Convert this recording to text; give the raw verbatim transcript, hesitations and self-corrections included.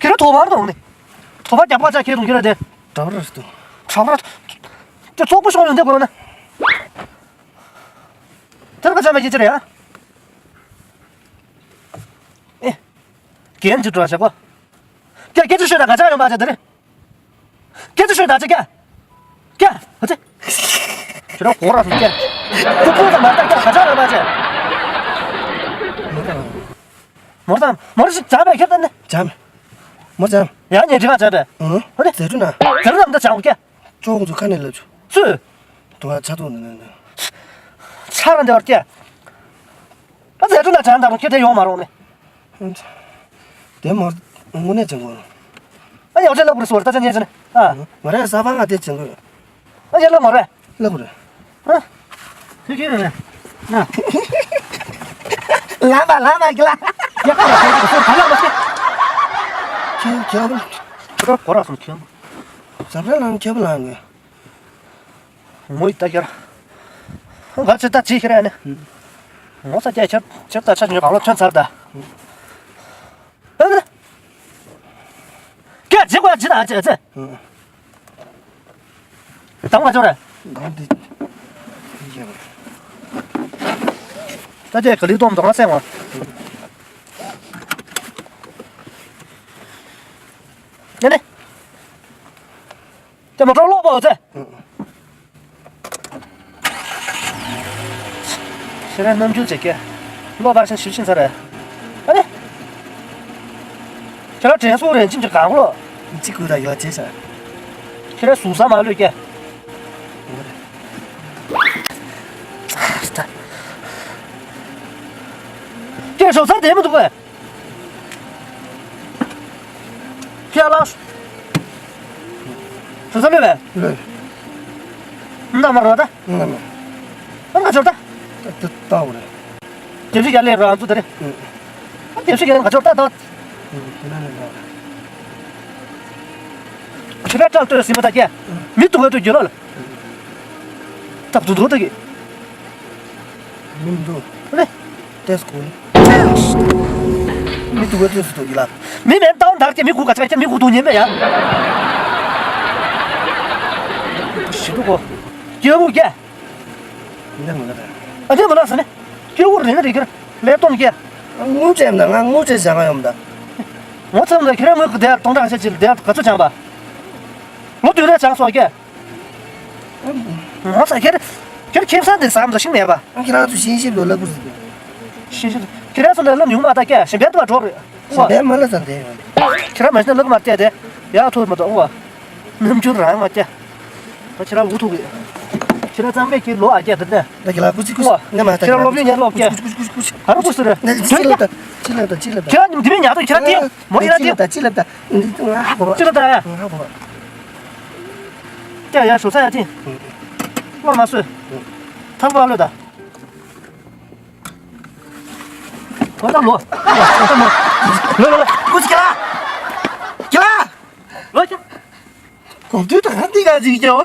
ཁྱེད་རང་ཐོག་བར་དང་ནི། ཐོག་བར་རྒྱབ་ཁ་ཆ་ཁྱེད་རང་ཁྱེད་རང་དེ། གྲབ་ར་རེད་དོ། གྲབ་ར། དེ་ཚོགས་པ་ཤོག་ཡོང་དེ་དགོས་ན། དེར་ཁ་ཆ་མེད་ཁྱེད་ཅི་རེད་ཨ། ཨེ། རྒན་ཅིག་འགྲོ་བྱ་གོ། ཀྱ་སྐད་ཆ་ཤོད་ན་ག་ཆ་ཡོང་པ་ཆ་དེ་རེད། སྐད་ཆ་ཤོད་ད་ཅི་ཀྱ། ཀྱ། ཨ་ཙི། ཁྱེད་རང་གོ་ར་སོང་ཀྱ། ཁོ་ཁོ་ད་མ་ད་ཀྱ་ག་ཆ་ར་མ་ཆེ། མོར་དང་མོར་ཞིག་བྱ་བའི་ཁྱེད་ད་ནི། བྱ་མ། མོར་བྱ་མ། ཡང་ཉེ་དྲི་མ་བྱ་བའི། ཨང་། ཨ་ནི་ཟེར་རུ་ན། ཟེར་རུ་ན་མ་ད་བྱ་འོ་ཀྱ། ཅོག་ཚོ་ཁ་ནས་ལབ་ཆུ། སུ། དུང་ཆ་ཐུང་ནི་ནི། ཆ་ར་འདི་བར་ཀྱ། ཨ་ཟེར་རུ་ན་བྱ་འདྲ་མོ་ཁྱེད་དེ་ཡོང་མ་རུང་ནི། དེ་མོ་དངོས་གནས་བྱེད་དགོས། ཨ་ཡག་ཆེ་ལབ་དགོས་སོ་ད་ཆ་ཉེ་ཆེ་ནི། ཨ། ང་རའི་ས་ཕང་ང་དེ་བྱེད་དགོས། ཨ་ཡ་ལབ་མ་རེད། ལབ་དགོས་རེད། ཨ། ཁྱེད་ཁྱེད་རེད། ཨ། ལམ་པ་ལམ་པ་གི་ལ། ཡ་ཁ་ལ་ཁྱེད་ཁྱེད་ཁྱེད་ལ་མ་ཁྱེད། ཁྱེད་ཁྱེད་བུ། ཁྱེད་གོ་ར་སོང་ཁྱེད་བུ། ཟབ་ར་ལང་ཁྱེད་བུ་ལང་གི། ངོ་ཡི་ད་ཁྱེར། ང་ཚོས་ད་ཅི་ཁྱེར་ཡ་ནི། ངོ་ཚ་ཁྱེར་ཁྱེར་ཁྱེར་ད་ཆ་ཉོས་གང་ལོ་ཐོན་ཚར་ད། ཨ་ནི། ཀྱ་ཇི་གོ་ཇི་ད་ཅི་ཅི། དང་བ་ཅོ་ར། དང་དེ། ད་ཅི་ག་ལི་སྟོང་དང་སེང་བ། ཨ་ནི། ཅེ་མོ་ཊ་ལོག་པོ་ཚེ། ཁྱེད་རང་རྣམ་འགྱུར་བྱེད་ཀྱི། ལོག་པར་ཤ་ཞིབ་ཤིང་ཚ་རེད། ཨ་ནི། ཁྱེད་རང་དྲན་གསོ་རེད་ཅིང་ཅིག་གང་ལོ། ཅི་ཀུ་ད་ཡོད་ཅེ་ས། ཁྱེད་རང་ཟུག་ས་མ་ལོས་ཀྱི། ཁྱེད་ཞོགས་ཚར་དེ་མི་འདུག་གས། ཁྱེད་ལགས། ཞོགས་ཚར་ལོས་པས། ལོས། ན་མ་རོ་ད། ན་མ། ཨ་ང་ཚོར་ད། ད་ད་ད་འོ་རེད། རྒྱབ་ཤིག་ཡར་ལས་རོ་ཨ་ཚོ་ད་རེད། ཨ་རྒྱབ་ཤིག་ཡར་ང་ཚོར་ད་ད། ཁྱེད་རང་སྐྲག་ལྟོས་ཟིན་པ་ད་ཀྱེ། མི་ཏུ་བ་ཏུ་རྒྱུ་ལ། ད་དུ་དུ་ད་ཀྱེ། མི་མི་འདུག་ཨ་ནི། ཏེས་ཀུན། མི་འདུག་ག་ཏེས་འདུག་གི་ལ། མི་མེད་ཏང་དར་གྱི་མི་གུ་ག་ཆ་གྱི་མི་གུ་དུ་ཉན་མེད་ཡ། ཞི་འདུག་གོ། སྐྱོ་བོ་སྐྱ། འདི་མ་ལ་རེད། ཨ་འདི་མ་ལ་ཟེར་ནི། སྐྱོ་བོ་རེད་ན་རེད་ཁྱེར། ལས་གཏོང་སྐྱ། དངུལ་ཅན་ན་ང་དངུལ་ཅན་བྱ་ག་ཡོང་ད། ངོ་ཚ་ན་ཁྱེད་རང་ངོས་ཀྱི་དེ་ཡར་གཏོང་གྲངས་ཆ་ཅིག་དེ་ཡར་ག་ཚོད་བྱང་པ། ལོ་དུས་རེ་བྱང་སོགས་སྐྱ། ངོ་ཚ་ཁྱེད། ཁྱེད་ཁེ་བཟང་དེ་བསམ་ཚོ་ཤིང་མེད་པ། ཁྱེད་རང་ཚོ་ཤེས་ཤེས་ལོ་ལབ་དགོས་ཟེར། ཤེས་ཤེས། ཁྱེད་རང་ཚོ་ལ་ལམ་ཡོང་མ་ད་སྐྱ་ཞིང་བལ་དུ་བ་གྲོགས་རེད། ཞིང་བལ་མ་ལ་ཟ་འདས་ཡོང་། ཁྱེད་རང་མ་ཤི་ན་ལག་མ་བལྟས་ཏེ་ཡག་ཐུག་མ་གཏོགས་ཨོ། རྣམ་འགྱུར་རང་མ་སྐྱ། ད་ཁྱེད་རང་འུ་ཐུག་གི། ཁྱེད་རང་གཙང་པས་ཁྱེད་ལོ་ཨ་སྐྱ་དེ་ནས། ད་ཁྱེད་རང་སྐུ་ཚིག་སྐུ་ཚིག་ང་མ་ད་ཁྱེད་རང་སློབ་གཉེར་སློབ་སྐྱ། སྐུ་ཚིག་སྐུ་ཚིག་སྐུ་ཚིག་ག་རེ་སྐུ་ཚིག་རེད། ཅི་ལབ་ད་ཅི་ལབ་ད་ཅི་ལབ་ད། ཁྱེད་རང་འདི་མི་ཉག་ཏུ་ཁྱེད་རང་དེ་མོ་ཁྱེད་རང་དེ། ཅི་ལབ་ད་ཅི་ལབ་ད། ང་ཧ་གོ་བ། ཅི་ལབ་ད་ཡ། ང་ཧ་གོ་བ། ཀྱ་ཡ་ཞོ་ས་ཡ་ཏི། ལོར་མ་སོས། ཐག་པ་ལོས་ད། གོ་ད་ལོ། ལོ་ལོ་ལོ། ཀུ་ཅི་ཁྱེད་རང་། ཁྱེད་རང་། ལོ་ཅི། གོམ་དུས་ད་ཧ་ཏི་ག་ཅིག་ཀྱོ།